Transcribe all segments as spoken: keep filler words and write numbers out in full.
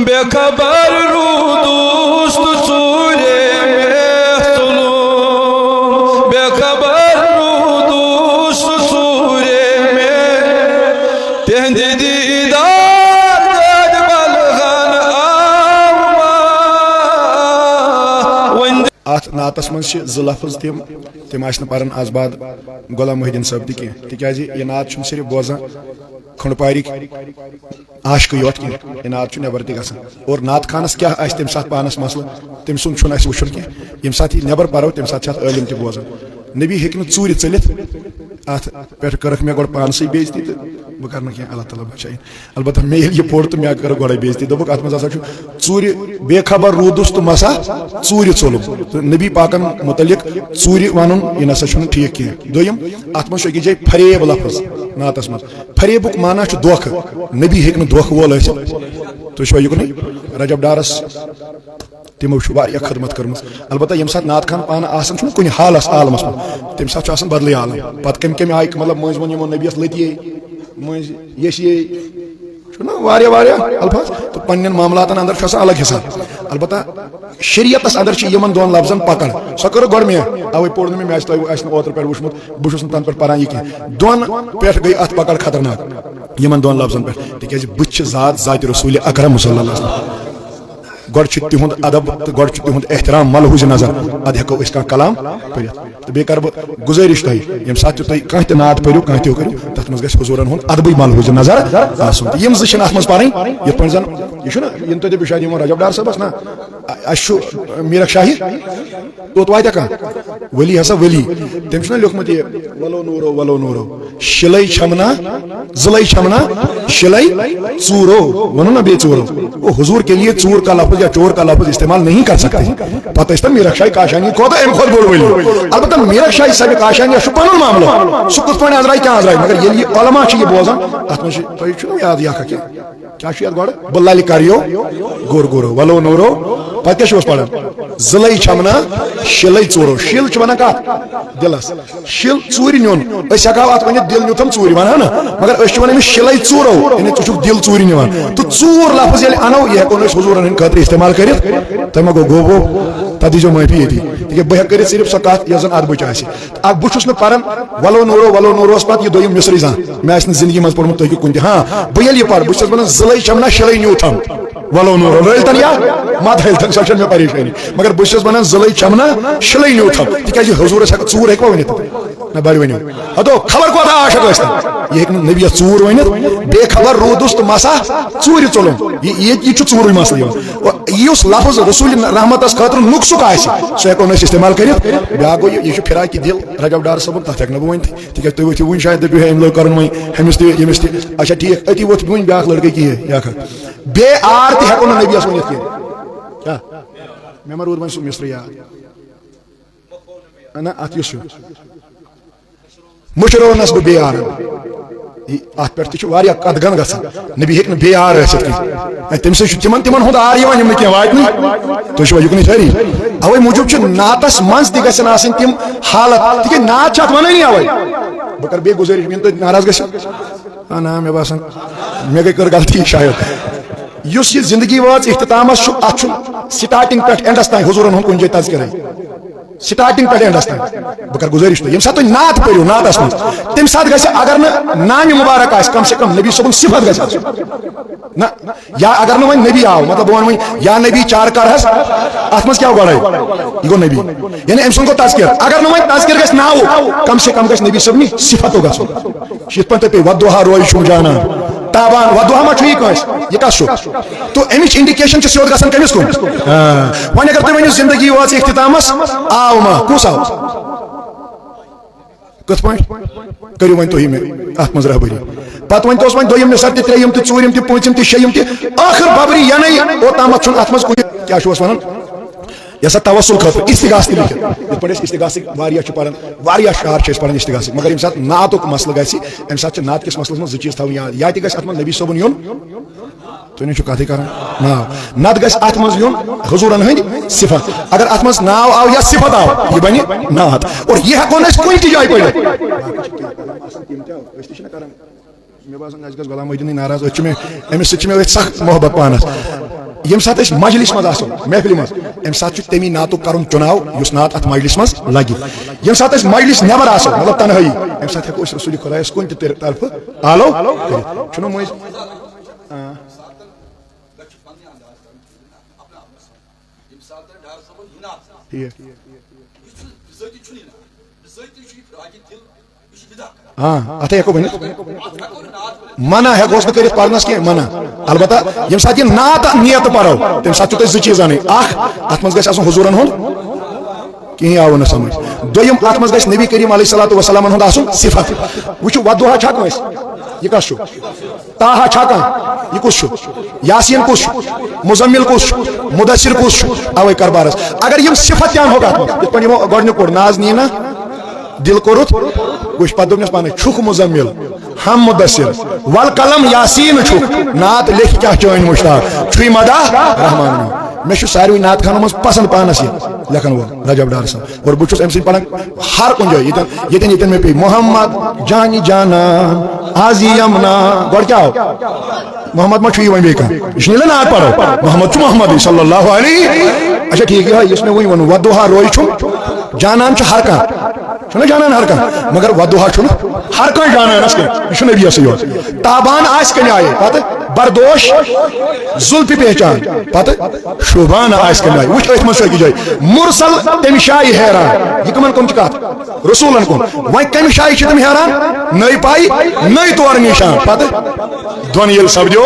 بے خبر روٗدُس تہٕ ژوٗرے مےٚ ژوٚلُم۔ بے خبر روٗدُس تہٕ ژوٗرے مےٚ۔ تِہنٛدِ دیٖدار دٲدۍ بلغن آو ما۔ وۄنۍ اتھ نعتس منٛز چھِ زٕ لفظ تِم، تِم آسہِ نہٕ پران از بعد غلام محی الدین صٲب تہِ کینٛہہ، تِکیازِ یہِ نعت چھُنہٕ صرف بوزان کھنڈپارٕکۍ عاشقٕے یوت کینٛہہ، یہِ نعت چھُ نٮ۪بر تہِ گژھان۔ اور نعت خانس کیٛاہ آسہِ تمہِ ساتہٕ پانس مسلہٕ، تٔمۍ سُنٛد چھُنہٕ اَسہِ وٕچھُن کینٛہہ۔ ییٚمہِ ساتہٕ یہِ نٮ۪بر پرو، تمہِ ساتہٕ چھِ اتھ عٲلم تہِ بوزان۔ نبی ہیٚکہِ نہٕ ژوٗرِ ژٔلِتھ۔ اتھ پٮ۪ٹھ کٔرٕکھ مےٚ گۄڈٕ پانسٕے بے عزتی تہٕ بہٕ کرٕ نہٕ کینٛہہ، اللہ تعالیٰ بچٲیِن۔ البتہ مےٚ ییٚلہِ یہِ پوٚر تہٕ مےٚ کٔر گۄڈے بے عزتی، دوٚپُکھ، اتھ منٛز ہسا چھُ ژوٗرِ بے خبر روٗدُس تہٕ مسا ژوٗرِ ژوٚلُم۔ تہٕ نبی پاکن متعلق ژوٗرِ ونُن، یہِ نسا چھُنہٕ ٹھیٖک کینٛہہ۔ دوٚیِم، اتھ منٛز چھُ أکِس جایہِ فریب لفظ نعتس منٛز۔ فریبُک معنی چھُ دھوکہٕ۔ نبی ہیٚکہِ نہٕ دھوکہٕ وول ٲسِتھ۔ تُہۍ چھِوا یُکنُے؟ رجب ڈارس تِمو چھُ واریاہ خدمت کٔرمٕژ۔ البتہ ییٚمہِ ساتہٕ نعت خان پانہٕ آسان چھُنہٕ کُنہِ حالس عالمس منٛز، تَمہِ ساتہٕ چھُ آسان بدلٕے عالم۔ پتہٕ کَمہِ کَمہِ آیہِ، مطلب، مٔنٛزۍ ووٚن یِمو نبیَس لٔتی، مٔنٛزۍ ییٚسہِ، چھُنہ واریاہ واریاہ الفاظ، تہٕ پننٮ۪ن معاملاتن اندر چھُ آسان الگ حساب۔ البتہ شریعتس اندر چھِ یِمن دۄن لفظن پکڑ۔ سۄ کٔرٕکھ گۄڈٕ مےٚ، اوے پوٚر نہٕ مےٚ، مےٚ آسہِ تۄہہِ، آسہِ نہٕ اوترٕ پٮ۪ٹھ وٕچھمُت، بہٕ چھُس نہٕ تنہٕ پٮ۪ٹھ پران یہِ کینٛہہ۔ دۄن پٮ۪ٹھ گٔے اتھ پکڑ خطرناک، یِمن دۄن لفظن پٮ۪ٹھ، تِکیازِ بہٕ تہِ چھِ ذات ذاتِ رسول اکرم صلی اللہ علیہ وسلم۔ گۄڈٕ چھُ تِہُنٛد ادب تہٕ گۄڈٕ چھُ تِہُنٛد احترام ملحوظ نظر، ادٕ ہٮ۪کو أسۍ کانٛہہ کلام پٔرِتھ۔ تہٕ بیٚیہِ کرٕ بہٕ گُزٲرِش تۄہہِ، ییٚمہِ ساتہٕ تہِ تُہۍ کانٛہہ تہِ نعت پٔرِو، کانٛہہ تہِ ہُہ کٔرِو، تَتھ منٛز گژھِ حضوٗرن ہُنٛد ادبٕے ملحوظ نظر آسُن۔ تہٕ یِم زٕ چھِنہٕ اَتھ منٛز پَرٕنۍ، یِتھ پٲٹھۍ زَن یہِ چھُنہ، یِم تۄہہِ دِژوٕ شاید یِمن رجب ڈار صٲبَس نا، اَ-، اَسہِ چھُ میٖرک شاہی، توٚت واتہِ کانٛہہ ولی ہسا ولی، تٔمۍ چھُنہ لیوٚکھمُت یہِ، "ولو نوٗرو، ولو نوٗرو، شِلَے چھَمنا، زٕلَے چھَمنا، شِلَے ژوٗرو"، ووٚنُن نہ بیٚیہِ ژوٗرو۔ وہ حضور کے لیے چور کا لفظ یا چور کا لفظ استعمال نہیں کر سکتے۔ پتہ ٲسۍ تَن میٖرک شاہی کاشانی کوتاہ اَمہِ کھۄتہٕ بوٚڑ ؤلی۔ البتہ میٖرک شاہی صاحب کاشانی چھُ پَنُن معاملہٕ۔ سُہ کِتھ پٲٹھۍ أنٛزرایہِ کیٛاہ أنٛزرایہِ، مگر ییٚلہِ یہِ علماء چھِ یہِ بوزان، اَتھ منٛز چھِ، تۄہہِ چھُنہٕ یاد یہِ اکھ اکھ کینٛہہ۔ کیٛاہ چھُ یَتھ گۄڈٕ؟ بہٕ لَلہِ کَریو گُر گُرو، وَلو نوٗرو۔ پَتہٕ کیٛاہ چھُ اوس پَران؟ زٕلَے چھَمنا، شِلَے ژوٗرو۔ شِل چھِ وَنان کَتھ؟ دِلَس۔ شِل ژوٗرِ نیُن۔ أسۍ ہٮ۪کہٕ ہاو اَتھ ؤنِتھ دِل نیُتھَم ژوٗرِ، وَنہٕ ہا نہ؟ مگر أسۍ چھِ وَنان أمِس شِلَے ژوٗرو، یعنی ژٕ چھُکھ دِل ژوٗرِ نِوان۔ تہٕ ژوٗر لفظ ییٚلہِ اَنو، یہِ ہٮ۪کو نہٕ أسۍ حضوٗرَن ہٕنٛدِ خٲطرٕ استعمال کٔرِتھ۔ تۄہہِ ما گوٚو، گوٚو، گوٚو؟ تَتھ دیٖزیو معٲفی ییٚتی۔ تِکیٛازِ بہٕ ہٮ۪کہٕ کٔرِتھ صرف سۄ کَتھ، یۄس زَن اَدبٕچ آسہِ۔ اکھ بہٕ چھُس نہٕ پران ولو نوٗرو ولو نوٗروس پتہٕ یہِ دوٚیِم مصرٕے زانٛہہ۔ مےٚ آسہِ نہٕ زندگی منٛز پوٚرمُت تُہۍ کیُتھ کُنہِ تہِ۔ ہاں، بہٕ ییٚلہِ یہِ پرٕ، بہٕ چھُس ونان زٕلَے چھَم نا شِلَے نیوٗ تھَم۔ ولو نوٗرو رٲلۍ تَن یا مت ہٲلۍ تَن، سۄ چھَنہٕ مےٚ پریشٲنی۔ مگر بہٕ چھُس ونان زٕلَے چھَم نا شِلَے نیوٗ تھَم۔ تِکیٛازِ حضوٗرَس ہٮ۪کہٕ ژوٗر ہٮ۪کوا ؤنِتھ؟ نہ بَڑِ ؤنِو۔ ہتو خبر کوتاہ عاشق ٲسۍ تَن۔ یہِ ہٮ۪کہِ نہٕ نبیَس ژوٗر ؤنِتھ، بے خبر روٗدُس تہٕ مسا ژوٗرِ ژوٚلُم۔ یہِ، یہِ، یہِ چھُ ژوٗرُے مسلہٕ یِوان۔ اور یُس لفظ رسول رحمتس خٲطرٕ نُقصُک آسہِ، سُہ ہٮ۪کو نہٕ أسۍ استعمال کٔرِتھ۔ بیٛاکھ گوٚو یہِ، یہِ چھُ فراقی دِل رجب ڈار صٲبُن، تَتھ ہٮ۪کہٕ نہٕ بہٕ ؤنِتھ، تِکیٛازِ تُہۍ ؤتھِو وُنہِ شاید دٔپِو ہے أمۍ لوگ کَرُن وۄنۍ ہُمِس تہِ ییٚمِس تہِ۔ اچھا ٹھیٖک، أتی ووت وُنہِ بیٛاکھ لڑکہٕ کہِ یہِ، یہِ اکھ۔ بے عار تہِ ہٮ۪کو نہٕ نبیَس ؤنِتھ کینٛہہ۔ کیٛاہ؟ مےٚ ما روٗد وۄنۍ سُہ مصرٕ یاد؟ نہ، اَتھ یُس چھُ۔ مٔشرٲونَس بہٕ بے عار۔ یہِ، اَتھ پٮ۪ٹھ تہِ چھُ واریاہ قدغن گژھان۔ نبی ہیٚکہِ نہٕ بے عار ٲسِتھ کینٛہہ۔ ہے، تٔمۍ سۭتۍ چھُ تِمن، تِمن ہُنٛد عار یِوان، یِم نہٕ کینٛہہ واتہِ نہٕ۔ تُہۍ چھِوا یُکنُے سٲری؟ اَوَے موٗجوٗب چھُ نعتَس منٛز تہِ گژھن آسٕنۍ تِم حالت، تِکیٛازِ نعت چھِ اَتھ وَنٲنی اَوَے۔ بہٕ کَرٕ بیٚیہِ گُزٲرِش، یِم تُہۍ ناراض گٔژھِو۔ آ، نہ، مےٚ باسان، مےٚ گٔے، کٔر غلطی شاید۔ یُس یہِ زندگی وٲژ اختتامَس چھُ، اَتھ چھُ starting پٮ۪ٹھ endس تام حضوٗرَن ہُنٛد کُنہِ جایہِ تذکرَے۔ starting پٮ۪ٹھ endس تام۔ بہٕ کَرٕ گُزٲرِش تۄہہِ، ییٚمہِ ساتہٕ تُہۍ نعت پٔرِو، نعتَس منٛز، تَمہِ ساتہٕ گژھِ، اگر نہٕ نامِ مُبارک آسہِ، کَم سے کَم نبی صٲبُن صفت گژھِ آسُن۔ نہ، یا اگر نہٕ وۄنۍ نبی آو، مطلب، بہٕ وَنہٕ وۄنۍ، یا نبی چار کر حظ، اَتھ منٛز کیٛاہ گۄڈَے؟ یہِ گوٚو نبی۔ یعنی أمۍ سُنٛد گوٚو تذکر۔ اگر نہٕ وۄنۍ تذکر گژھِ ناوُک، کَم سے کَم گژھِ نبی صٲبنٕے صفتُک گژھُن۔ یِتھ پٲٹھۍ تُہۍ پیٚیہِ وَدُہا روزِ چھُم جانان۔ تابان، وَدُہا ما چھُ یہِ کٲنٛسہِ؟ یہِ کَس چھُ؟ تو اَمِچ indication چھِ سیوٚد گژھان کٔمِس کُن؟ آ۔ وۄنۍ اگر تُہۍ ؤنِو زندگی وٲژ اختتامَس، آو ما؟ کُس آو؟ کِتھ پٲٹھۍ؟ کٔرِو وۄنۍ تُہی مےٚ اَتھ منٛز رہبری۔ پَتہٕ ؤنۍ توس وۄنۍ دوٚیِم نثر تہِ، ترٛیٚیِم تہِ، ژوٗرِم تہِ، پوٗنٛژِم تہِ، شیٚیِم تہِ، ٲخٕر ببری یَنَے اوٚتامَتھ چھُنہٕ اَتھ منٛز کُنہِ، کیٛاہ چھُ اَتھ وَنان؟ یہِ ہسا توسل خٲطرٕ استغاثہ تہِ لیکھِتھ۔ یِتھ پٲٹھۍ أسۍ استغاثہ واریاہ چھِ پَران، واریاہ شعر چھِ أسۍ پَران استغاثہ، مگر ییٚمہِ ساتہٕ نعتُک مسلہٕ گژھِ، اَمہِ ساتہٕ چھِ نعت کِس مسلَس منٛز زٕ چیٖز تھاوٕنۍ یاد۔ یا تہِ گژھِ اَتھ منٛز نبی صٲبُن یُن، تُہۍ نہ چھِو کَتھٕے کَران، ناو، نَتہٕ گژھِ اَتھ منٛز یُن حضوٗرَن ہٕنٛدۍ صفت۔ اگر اَتھ منٛز ناو آو یا صفت آو، یہِ بَنہِ نعت۔ اور یہِ ہٮ۪کو نہٕ أسۍ کُنہِ تہِ جایہِ پٔرِتھ۔ مےٚ باسان، اَسہِ گژھِ غلام محی الدینٕے ناراض، أسۍ چھِ مےٚ، أمِس سۭتۍ چھِ مےٚ أتھۍ سخ محبت پانَس۔ ییٚمہِ ساتہٕ أسۍ مجلس منٛز آسو، محفلہِ منٛز، اَمہِ ساتہٕ چھُ تَمی نعتُک کرُن چُناو، یُس نعت اَتھ مجلس منٛز لگہِ۔ ییٚمہِ ساتہٕ أسۍ مجلس نٮ۪بر آسو، مطلب تنہٲیی، اَمہِ ساتہٕ ہٮ۪کو أسۍ رسول خدایس کُنہِ تہِ طر-، طرفہٕ آلو کٔرِتھ۔ چھُنہٕ مٔنٛزۍ؟ آ۔ ٹھیٖک۔ ہاں، اتھے ہیٚکو ؤنِتھ۔ منع ہیٚکوس نہٕ کٔرِتھ پرنس کینٛہہ، منع۔ البتہ ییٚمہِ ساتہٕ یہِ نعت نیت پرو، تمہِ ساتہٕ چھُو تۄہہِ زٕ چیٖز انٕنۍ۔ اکھ، اتھ منٛز گژھِ آسُن حضوٗرن ہُنٛد، کِہیٖنۍ آو نہٕ سمجھ۔ دوٚیِم، اتھ منٛز گژھِ نبی کریم علیہ الصلوۃ والسلامن ہُنٛد آسُن صفت۔ وٕچھِو، ودُہا چھا کٲنٛسہِ؟ یہِ کس چھُ؟ طٰہٰ چھا کانٛہہ؟ یہِ کُس چھُ؟ یاسین کُس چھُ؟ مزمل کُس چھُ؟ مدثر کُس چھُ؟ اوے کربارس۔ اگر یِم صفت تہِ انہوکھ اتھ منٛز، یِتھ پٲٹھۍ یِمو گۄڈٕنیُک پوٚر، ناز نیٖنا دل کوٚرُتھ، وٕچھ پتہٕ دوٚپنس پانے، چھُکھ مزمل، ہم مدثر، والقلم یاسین چھُکھ، نعت لیکھِ کیٛاہ چٲنۍ مشتاق، چھُے مداح رحمان میون۔ مےٚ چھُ ساروٕے نعت خانو منٛز پسند پانس یہِ لیکھن وول رجب ڈار صٲب۔ اور بہٕ چھُس أمۍ سٕنٛدۍ پران ہر کُنہِ جایہِ، ییٚتٮ۪ن، ییٚتٮ۪ن، ییٚتٮ۪ن مےٚ پیٚیہِ، محمد جانی جانان، آزی یمنا، گۄڈٕ کیٛاہ آو؟ محمد ما چھُ یہِ وۄنۍ بیٚیہِ کانٛہہ؟ یہِ چھُنہٕ ییٚلہِ نعت پرو، محمد چھُ محمدٕے صلی اللہ علیہ۔ اچھا ٹھیٖک، یِہوٚے یُس مےٚ وٕنۍ ووٚن، ودُہا روے چھُم، جانان چھُ ہر کانٛہہ، چھُنہ جانان ہر کانٛہہ، مگر ودُہا چھُنہٕ ہر کانٛہہ جانانس کینٛہہ، یہِ چھُ نبیَسٕے یوت۔ تابان آسہِ کَمہِ آیہِ، پتہٕ بردوش، زُلفِ پہچان، پتہٕ شوبان آسہِ کَمہِ آیہِ۔ وٕچھ أتھۍ منٛز چھُ أکِس جایہِ مرسل تَمہِ جایہِ حیران، یہِ کٕمن کُن چھِ کتھ؟ رسولن کُن۔ وۄنۍ کَمہِ جایہِ چھِ تِم حیران؟ نٔے پاے، نٔے طور نشان۔ پتہٕ دۄن ییٚلہِ سپدیو،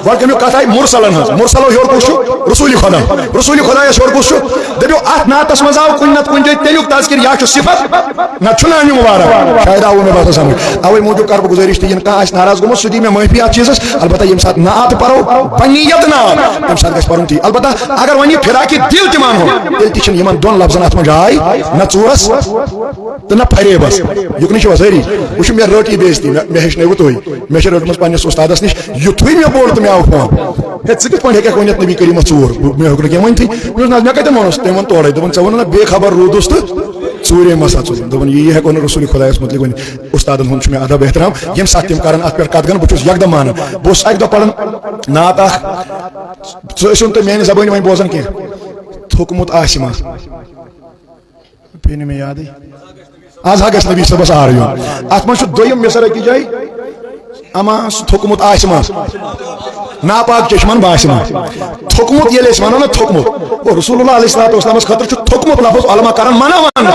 گۄڈٕ کَمیُک کتھ آیہِ مرسلن ہٕنٛز۔ مرسلو ہیوٚر کُس چھُ؟ رسول خدا۔ رسول خدایس ہیوٚر کُس چھُ؟ دٔپِو، اتھ نعتس منٛز آو کُنہِ نتہٕ کُنہِ جایہِ تَمیُک تذکر، یا چھُ صفت، نتہٕ چھُ نامی مبارک۔ شاید آوُ مےٚ باسان سمجھ۔ اوے موٗجوٗب کرٕ بہٕ گُزٲرِش تہِ، یِن کانٛہہ آسہِ ناراض گوٚمُت، سُہ دِیہِ مےٚ معٲفی اتھ چیٖزس۔ البتہ ییٚمہِ ساتہٕ نعت پرو، بنیت نعت، تَمہِ ساتہٕ گژھِ پرُن تی۔ البتہ اگر وۄنۍ یہِ فراقِ دل تہِ ونہو، تیٚلہِ تہِ چھِنہٕ یِمن دۄن لفظن اتھ منٛز جاے، نہ ژورس تہٕ نہ فریبس۔ یُکنُے چھِوا سٲری؟ وٕچھِو، مےٚ رٔٹ یہِ بے عزتی، مےٚ، مےٚ ہیٚچھنٲوٕ تُہۍ۔ مےٚ چھِ رٔٹمٕژ پننِس اُستادس نِش، یُتھُے مےٚ بوٚڑ تہٕ مےٚ آو فون، ہے، ژٕ کِتھ پٲٹھۍ ہیٚککھ ؤنِتھ نبی کریٖمس ژوٗر؟ بہٕ، مےٚ ہیوٚک نہٕ کینٛہہ ؤنتھٕے۔ مےٚ دوٚپُس، نہ حظ، مےٚ کتٮ۪ن ووٚنُس؟ تٔمۍ ووٚن تورے، دوٚپُن، ژےٚ ووٚنُتھ نہ بے خبر روٗدُس تہٕ ژوٗرے مس اژُس۔ دوٚپُن، یی ہیٚکو نہٕ رسول خدایس متعلق ؤنِتھ۔ اُستادن ہُنٛد چھُ مےٚ ادب احترام، ییٚمہِ ساتہٕ تِم کرن اتھ پٮ۪ٹھ کتھ گن، بہٕ چھُس یکدم مانان۔ بہٕ اوسُس اکہِ دۄہ پران نعت اکھ، سُہ ٲسِو نہٕ تُہۍ میانہِ زبٲنۍ وۄنۍ بوزان کینٛہہ، تھوٚکمُت آسہِ ما؟ پیٚیہِ نہٕ مےٚ یادٕے۔ از ہا گژھِ نبی صٲبس آر یُن۔ اتھ منٛز چھُ دوٚیِم مصرع أکِس جایہِ، اما سُہ تھوٚکمُت آسہِ ما؟ ناپاک چشمن باسہِ ما؟ تھوٚکمُت ییٚلہِ أسۍ ونو نا تھوٚکمُت، گوٚو رسول اللہ علیہ الصلوۃ والسلامس خٲطرٕ چھُ تھوٚکمُت لفظ علماء کران منع وننس۔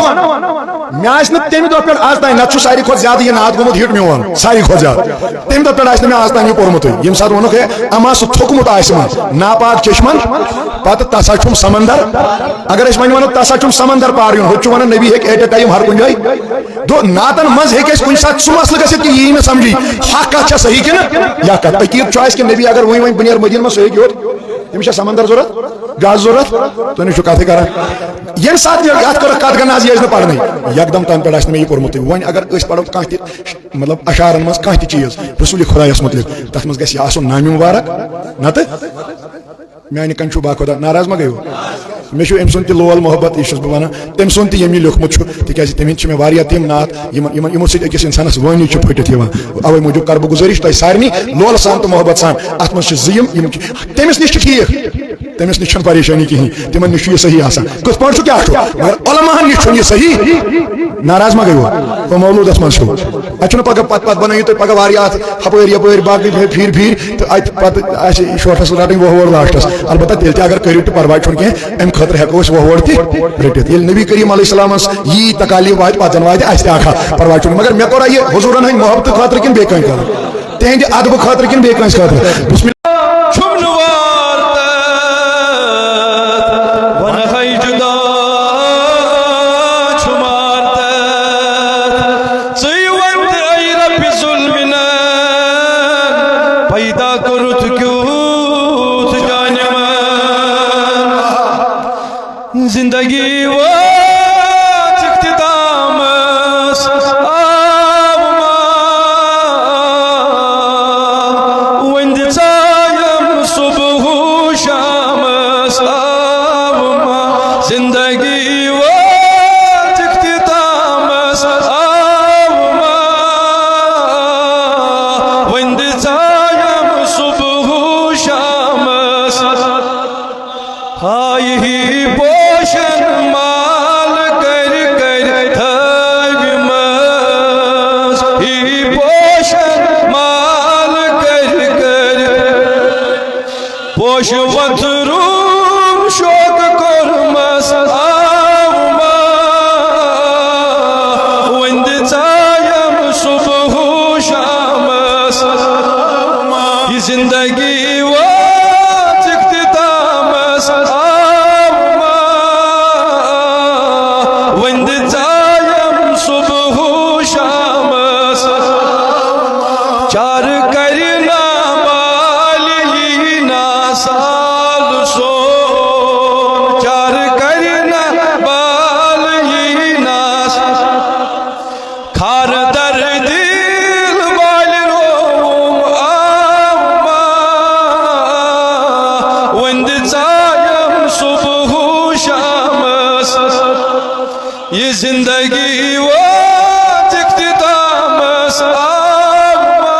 مےٚ آسہِ نہٕ تمہِ دۄہ پٮ۪ٹھ از تام، نتہٕ چھُ ساروی کھۄتہٕ زیادٕ یہِ نعت گوٚمُت ہٹ میون، ساروی کھۄتہٕ زیادٕ۔ تمہِ دۄہ پٮ۪ٹھ آسہِ نہٕ مےٚ از تام یہِ پوٚرمُتٕے۔ ییٚمہِ ساتہٕ ووٚنُکھ، ہے، اما سُہ تھوٚکمُت آسہِ ما؟ ناپاک چشمن، پتہٕ تس ہا چھُم سمندر۔ اگر أسۍ وۄنۍ ونو، تس ہا چھُم سمندر پار یُن، ہُتہِ چھُ ونان، نبی ہیٚکہِ ایٹ اے ٹایم ہر کُنہِ جایہِ۔ دو نعتن منٛز ہیٚکہِ اَسہِ کُنہِ ساتہٕ سُہ مسلہٕ گٔژھِتھ کہِ یہِ یی نہٕ سمجھی، حق کتھ چھا صحیح کِنہٕ یا کتھ۔ عقیٖد چھُ اَسہِ کہِ نبی اگر وۄنۍ وۄنۍ بہٕ نیرٕ مدیٖنہٕ منٛز، سُہ ہیٚکہِ یوت، تٔمِس چھا سمندر ضروٗرت، جہاز ضروٗرت؟ تُہۍ نہٕ چھِو کتھٕے کران۔ ییٚمہِ ساتہٕ مےٚ یتھ کٔرٕکھ کتھ گنٛڈ، نہ حظ، یہِ ٲسۍ نہٕ پرنٕے، یکدم تنہٕ پٮ۪ٹھ آسہِ نہٕ مےٚ یہِ پوٚرمُتٕے۔ وۄنۍ اگر أسۍ پرو کانٛہہ تہِ، مطلب، اشعارن منٛز کانٛہہ تہِ چیٖز رسول خدایس متعلق، تتھ منٛز گژھِ یہِ آسُن نامی مبارک، نتہٕ میانہِ کنہِ چھُو با خۄدا، ناراض ما گٔیو؟ مےٚ چھُ أمۍ سُنٛد تہِ لول محبت، یہِ چھُس بہٕ ونان، تٔمۍ سُنٛد تہِ ییٚمۍ یہِ لیوٚکھمُت چھُ، تِکیازِ تٔمۍ ہٕنٛدۍ چھِ مےٚ واریاہ تِم نعت، یِمن، یِمن، یِمو سۭتۍ أکِس اِنسانس وٲنی چھِ پھٔٹِتھ یِوان۔ اوے موٗجوٗب کرٕ بہٕ گُزٲرِش تۄہہِ سارنٕے لولہٕ سان تہٕ محبت سان، اتھ منٛز چھِ زٕ یِم، یِم چھِ، تٔمِس نِش چھِ ٹھیٖک، تٔمِس نِش چھَنہٕ پریشٲنی کِہیٖنۍ، تِمن نِش چھُ یہِ صحیح آسان۔ کِتھ پٲٹھۍ چھُ، کیٛاہ چھُ؟ مگر علماہن نِش چھُنہٕ یہِ صحیح۔ ناراض ما گٔیوٕ؟ ہُہ مولوٗدس منٛز چھُ۔ اَتہِ چھُنہٕ پگاہ پتہٕ، پتہٕ بنٲیِو تُہۍ پگاہ واریاہ اَتھ ہپٲرۍ یپٲرۍ باقٕے پھِرۍ پھِرۍ تہٕ اَتہِ پتہٕ آسہِ شوٹھس رٹٕنۍ وۄہہ وۄہہ لاسٹس۔ البتہ تیٚلہِ تہِ اگر کٔرِو تہِ پرواے چھُنہٕ کینٛہہ، اَمہِ خٲطرٕ ہٮ۪کو أسۍ وۄہہ وۄہہ تہِ رٔٹِتھ۔ ییٚلہِ نبی کریم علیہ السلامس یی تکالیٖف واتہِ، پتہٕ زن واتہِ اَسہِ تہِ اکھ ہا، پرواے چھُنہٕ۔ مگر مےٚ کوٚرا یہِ حضوٗرن ہٕنٛدِ محبتہٕ خٲطرٕ کِنہٕ بیٚیہِ کٲنٛسہِ خٲطرٕ؟ تِہنٛدِ ادبہٕ خٲطرٕ کِنہٕ بیٚیہِ کٲنٛسہِ خٲطرٕ؟ بسم اللہ۔ چھُم نہٕ وار تتھ، ونہٕ ہے جُدا چھُ مار تتھ۔ ژٕے وَن تہٕ اے ربِ ظُلمِنن، پیدا کوٚرُتھ کیُتھ جانِوَن۔ زندگی وٲژ اختتامس، آو ما؟ وۄنۍ دِژایم صبح و شامس، آو ما؟ زندگی وٲژ اختتامس، آو ما؟ وۄنۍ دِژایم صبح و شامس۔ ہاے ہی پوشن مال کر کر تھٲومٕژ، ہی پوشن مال کر کر، پوش وتھروم شوق کوٚرمس آوما۔ وۄنۍ دِژایم صبح و شامس، یہِ زندگی وٲژ اختتامس آوما۔ وۄنۍ دِژایم صبح و شامس، چار کرِ نا بال یی نا سال سون، چار کرِ نا بال یی نا سال۔ خار در دل بال روم آوما۔ وۄنۍ دِژایم صبح و شامس، یہِ زندگی وٲژ اختتامس آوما۔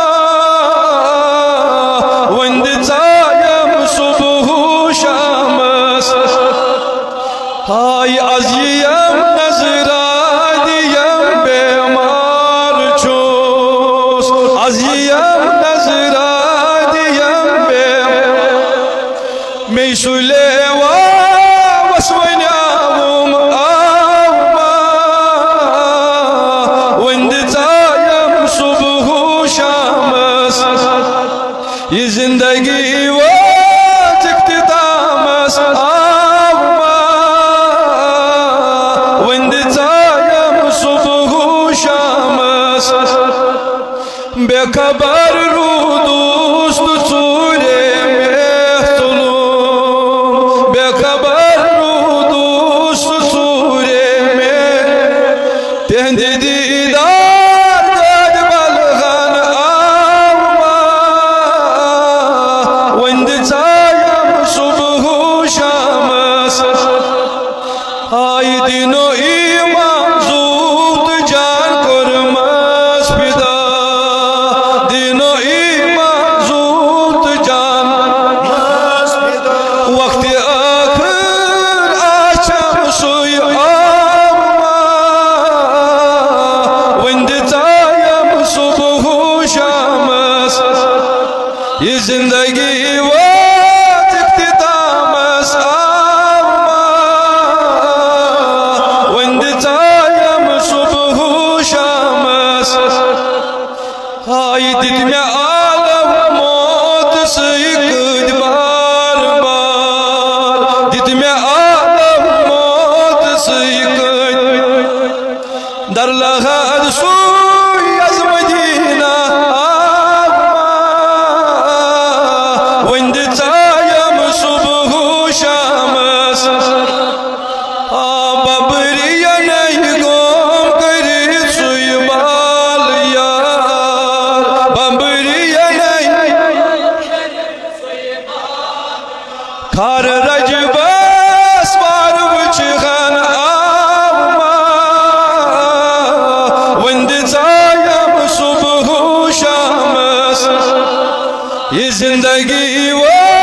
وۄنۍ دِژایم صبح و شامس، ہاے از یِیم نظرا دِیم بیمار چھُس، از یِیم نظرا دِیم بیمار۔ مے سُلے واوس وۄنۍ آوُم آوما۔ وۄنۍ دِژایم صبح و شامس، یہِ زندگی وٲژ اختتامس آوما۔ وۄنۍ دِژایم صبح و شامس، بے خبر روٗدُس تہٕ ژوٗرے مےٚ تُلُم۔ بے خبر روٗدُس تہٕ ژوٗرے مےٚ تِہنٛدِ دیٖدار دٲدۍ بلغن آوما۔ وۄنۍ دِژایم صبح و شامس، ہاے دِنو ایمان زوٗ تہٕ جان کوٚرمس فدا۔ دِنو ایمان زوٗ تہٕ جان وقتِ ٲخٕر آسم سُے آوما۔ وۄنۍ دِژایم صبح و شامس، یہِ زندگی وٲژ اختتامس آوما۔ وۄنۍ دِژایم صبح و شامس، ہاے دِتۍ مےٚ عالم موت سٕے کٔتۍ بار بار، دِتۍ مےٚ عالم موت سٕے کٔتۍ۔ در لحد سوی از مدینہ آوما۔ وۄنۍ دِژایم صبح و شامس، آ، ببرینَے گوم کٔرِتھ سُے بال یار۔ ببرینَے خار رجبس وار وٕچھِ ہن آوما۔ وۄنۍ دِژایم صبح و شامس، یہِ زندگی وٲژ